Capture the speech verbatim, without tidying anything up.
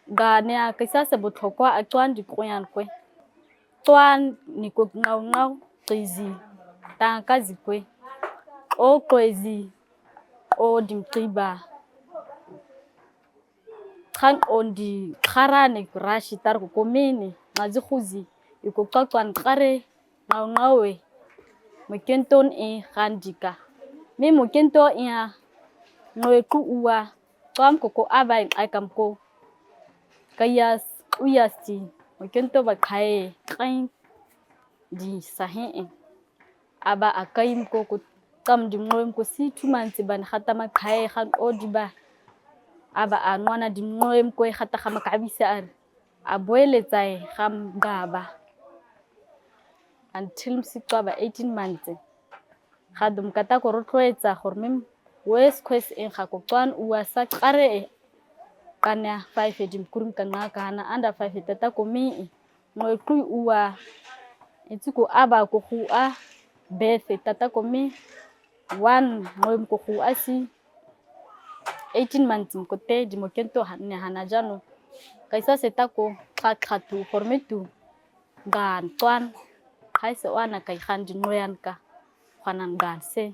Ga nea kaisa se bothokwa a tsuan di kuyan kwe. Tsuan ni ko ngau ngau, qizi, tang kazi kwe. O kwezi, o dim qiba. Tran o ndi kharane rashi tar ko komini, ngazi khuzi, i ko tsuan kare, ngau ngau e, mokento i khandika. Mi mokento i a, ngwe ku uwa, tsuam ko ko aba i aikam ko. Kayas, uyas ti, mokento ba kae, kain, di sahi e. Aba a kaim ko ko tsam di mngoim ko si two months ban khata ma kae khan o di ba. Aba a nwana di mngoim ko khata khama kabisa ar. A boile tsai kham gaba. Until mi si tsuaba eighteen months. Khadum kata ko rotlo e tsa khormim. Wes kwes en kha ko tsuan uwa sa kare e. Kanya five e dim kurim kan nga kana under five e tata ko mi e. Ngoi kui uwa. Eti ko aba ko khu a. Bethe tata ko mi. One ngoi ko khu a si. Eighteen months ko te di mokento ne hana jano. Kaisa se ta ko kha kha tu horme tu. Gan tsuan. Kaisa wana kai khan di ngoyan ka. Khwanan gan se.